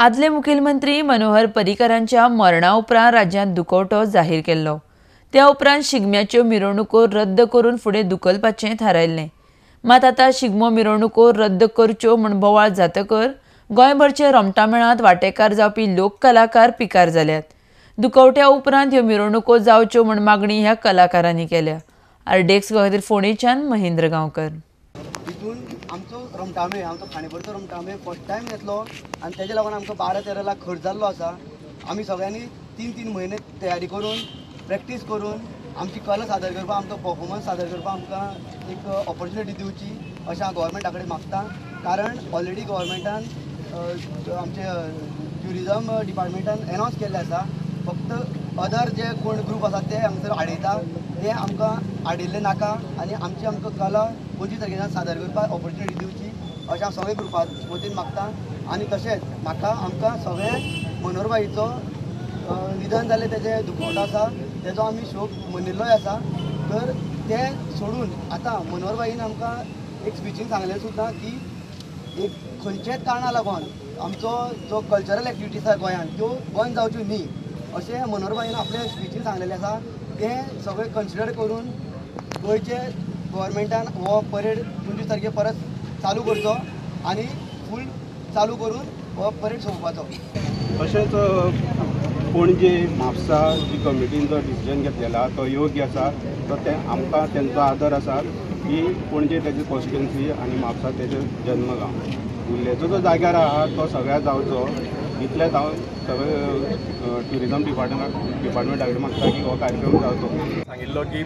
आदले मुखेलमंत्री मनोहर पर्रीकरांच्या मरणा उपरांत राज्यांत दुखवटो जाहीर केल्लो. त्या उपरांत शिगम्याच्यो मिरवणुको रद्द करून फुडें दुखलपाचें थारायल्लें. मात आतां शिगमो मिरवणुको रद्द करच्यो म्हूण बोवाळ जातकर गोंयभरचे रोमटामेळांत वांटेकार जावपी लोककलाकार पिकार जाल्यात. दुखवट्या उपरांत ह्यो मिरवणुको जावच्यो म्हूण मागणी ह्या कलाकारांनी केल्या. आरडीएक्स खातीर फोंडेच्यान महेंद्र गांवकर. तितून आमचो रोमटामेळ, आमचो खांडेपारचो रोमटामेळ फर्स्ट टायम येतलो आनी तेजे लागून आमकां 12-13 लाख खर्च जाल्लो आसा. आमी सगळ्यांनी 3-3 म्हयने तयारी करून प्रॅक्टीस करून आमची कला सादर करपाक, आमचो परफॉर्मन्स सादर करपाक आमकां एक ऑपॉर्च्युनिटी दिवची अशें हांव गव्हर्मेंटा कडेन मागता. कारण ऑलरेडी गव्हर्मेंटान आमचे ट्युरिजम डिपार्टमेंटान एनावन्स केल्लें आसा. फक्त अदर जे कोण ग्रूप आसा ते हांगसर हाडयता, ते आमकां हाडिल्ले नाका आनी आमची आमकां कला 25 तारखेच्यान सादर करपाक ऑपॉर्च्युनिटी दिवची अशें हांव सगळे ग्रुपा वतीन मागता. आनी तशेंच म्हाका आमकां सगळे मनोहरभाईचो निधन जालें तेजें दुखवटो आसा, तेजो आमी शोक मनयल्लोय आसा. तर तें सोडून आतां मनोहरभाईन आमकां एक स्पिचीन सांगलें सुद्दां की एक खंयचेच कारणा लागून आमचो जो कल्चरल एक्टिविटीज आसा गोंयांत त्यो बंद जावच्यो न्ही अशें मनोहरभाईन आपल्या स्पिचीन सांगलेलें आसा. तें सगळें कन्सिडर करून गोंयचे गव्हर्मेंटान हो परेड 25 तारखे परत चालू करचो आनी फूल चालू करून हो परेड सोंपोवपाचो. तशेंच पणजे म्हापसा जी कमिटीन जो डिसिजन घेतलेला तो योग्य आसा, तो ते आमकां तेंचो आदर आसा की पणजे तेजी कॉन्स्टिट्युएन्सी आनी म्हापसा तेजो जन्मगांव. उल्लेचो जो जाग्यार आहा तो सगळ्या जावचो इतलेंच हांव सगळे ट्युरिजम डिपार्टमेंटा कडेन मागता की हो कार्यक्रम जावचो. सांगिल्लो की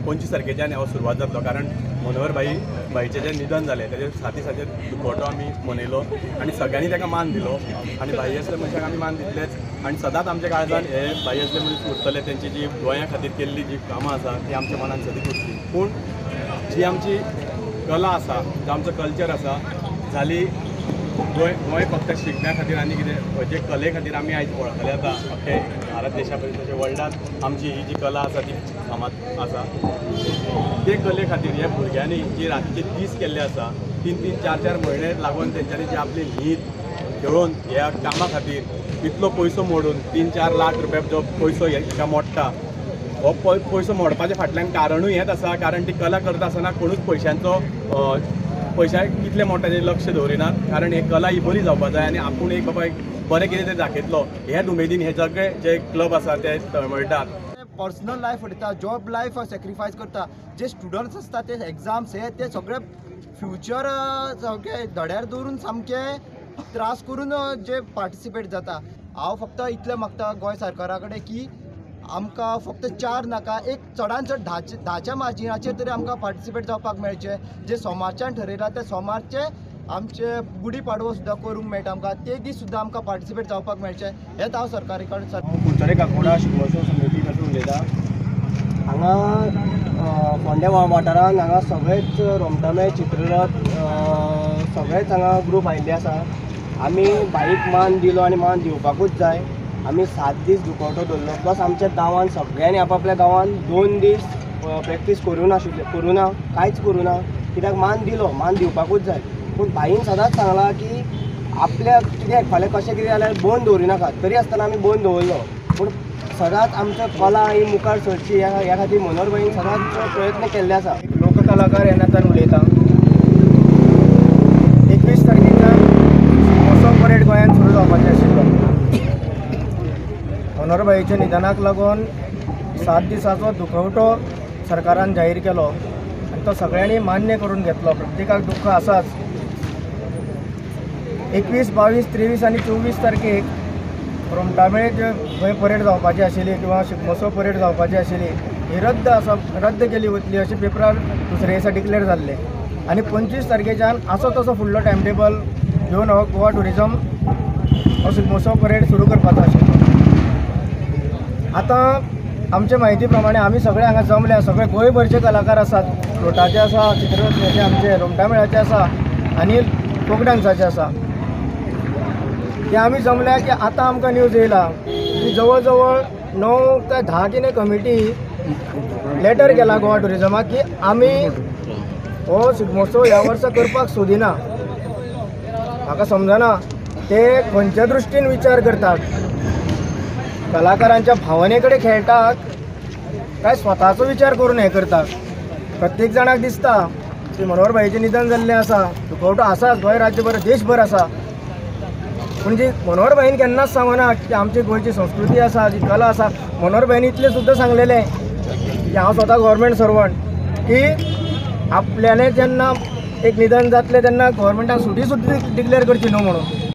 25 तारखेच्यान हो सुरवात जातलो, कारण मनोहर भाईचें जें निधन जालें तेजे साथी साथी दुखवटो आमी मनयलो आनी सगळ्यांनी ताका मान दिलो आनी भाई असले मनशाक आमी मान दितलेच आनी सदांच आमच्या काळजान हे भाई असले मनीस उरतले. तेंची जी गोंया खातीर केल्ली जी कामां आसा ती आमच्या मनान सदींच उरतली. पूण जी आमची कला आसा, जो आमचो कल्चर आसा, जाली गोंय गोंय फक्त शिगम्या खातीर आनी कितें जे कले खातीर आमी आयज वळखले जाता अख्खे भारत देशा पसून तशें वर्ल्डांत आमची ही जी कला आसा ती फामाद आसा. ते कले खातीर ह्या भुरग्यांनी जी रातचे दीस केल्ले आसा, 3-3, 4-4 म्हयने लागून तेंच्यांनी जी आपली न्हीद खेळोवन ह्या कामा खातीर इतलो पयसो मोडून 3-4 लाख रुपया जो पयसो हेका मोडटा, हो पयसो मोडपाच्या फाटल्यान कारणूय हेंच आसा, कारण ती कला करता आसतना कोणूच पयशांचो पयशा कितले मोडटा तेजेर लक्ष दवरिनात, कारण ही कला ही बरी जावपा जाय आनी आपूण एक बाबा एक बरें कितें तें दाखयतलो हे उमेदीन हे सगळे जे क्लब आसा ते तळमळटात. पर्सनल लायफ वयता, जॉब लायफ सॅक्रिफायस करता, जे स्टुडंट्स आसता ते एग्जाम्स हे ते सगळे फ्युचर सगळे धड्यार दवरून सामके त्रास करून जे पार्टिसिपेट जाता. हांव फक्त इतलें मागता गोंय सरकारा कडेन की आमकां फक्त 4 नाका, एक चडान चड 10च्या मार्जिनाचेर तरी आमकां पार्टिसिपेट जावपाक मेळचें. जे सोमारच्यान ठरयलां ते सोमारचे आमचे गुडी पाडवो सुद्दां करूंक मेळटा आमकां, ते दीस सुद्दां आमकां पार्टिसिपेट जावपाक मेळचें हेंच हांव सरकारी कडेन. हांव कुडचडे काकोडा शिगमोत्सव समिती तर्फे उलयतां. हांगा फोंड्या वाठारांत हांगा सगळेच रोमटामेळ, चित्ररथ सगळेच हांगा ग्रूप आयिल्ले आसा. आमी बाईक मान दिलो आनी मान दिवपाकूच जाय. आमी 7 दीस दुखवटो दवरलो, प्लस आमच्या गांवान सगळ्यांनी आपापल्या गांवान 2 दीस प्रॅक्टीस करूं नाशिल्ले, करूं ना, कांयच करूं ना, कित्याक मान दिलो, मान दिवपाकूच जाय. पूण भाईन सदांच सांगलां की आपल्या कित्याक फाल्यां कशें कितें जाल्यार बंद दवरिनाका, तरी आसतना आमी बंद दवरलो. पूण सदांच आमचो कला ही मुखार सरची ह्या खातीर मनोहर भाईन सदांच प्रयत्न केल्ले आसा. एक लोककलाकार ह्या नात्यान उलयता. 21 तारखेच्यान शिगमोत्सव परेड गोंयांत सुरू जावपाचें आशिल्लो. मनोहरभाईच्या निधनाक लागून 7 दिसाचो दुखवटो सरकारान जाहीर केलो आनी तो सगळ्यांनी मान्य करून घेतलो. प्रत्येकाक दुख्ख आसाच. 21, 22, 23 आनी 24 तारखेक रोमटामेळ जे परेड जावपाची आशिल्ली किंवा शिगमोत्सव परेड जावपाची आशिल्ली ही रद्द आसा, रद्द केली वतली अशें पेपरार दुसरे दिसा डिक्लेर जाल्लें. आनी 25 तारखेच्यान आसो तसो फुडलो टायम टेबल घेवन हो गोवा ट्युरिजम हो शिगमोत्सव परेड सुरू करपाचो आशिल्लो. आतां आमचे म्हायती प्रमाणे आमी सगळे हांगा जमल्या, सगळे गोंयभरचे कलाकार आसात, फ्लोटाचे आसा, चित्ररथाचे, आमचे रोमटामेळाचे आसा आनी फोक डान्साचे आसा. ते आमी जमल्या की आतां आमकां न्यूज येयला की जवळ जवळ 9 काय 10 कितें कमिटी लेटर केला गोवा ट्युरिजमाक की आमी हो शिगमोत्सव ह्या वर्सा करपाक सोदिना. म्हाका समजना ते खंयच्या दृश्टीन विचार करतात, कलाकारांच्या भावने कडेन खेळटात काय स्वताचो विचार करून हें करतात. प्रत्येक जाणाक दिसता की मनोहर भाईचें निधन जाल्लें आसा, दुखवटो आसाच, गोंय राज्यभर देशभर आसा. पूण जी मनोहर भाईन केन्नाच सांगना की आमची गोंयची संस्कृती आसा, जी कला आसा. मनोहर भाईन इतलें सुद्दां सांगलेलें की हांव स्वता गव्हर्मेंट सर्वंट, की आपल्यालें जेन्ना एक निधन जातलें तेन्ना गव्हर्मेंटान सुटी सुद्दां डिक्लेर करची न्हू म्हणून.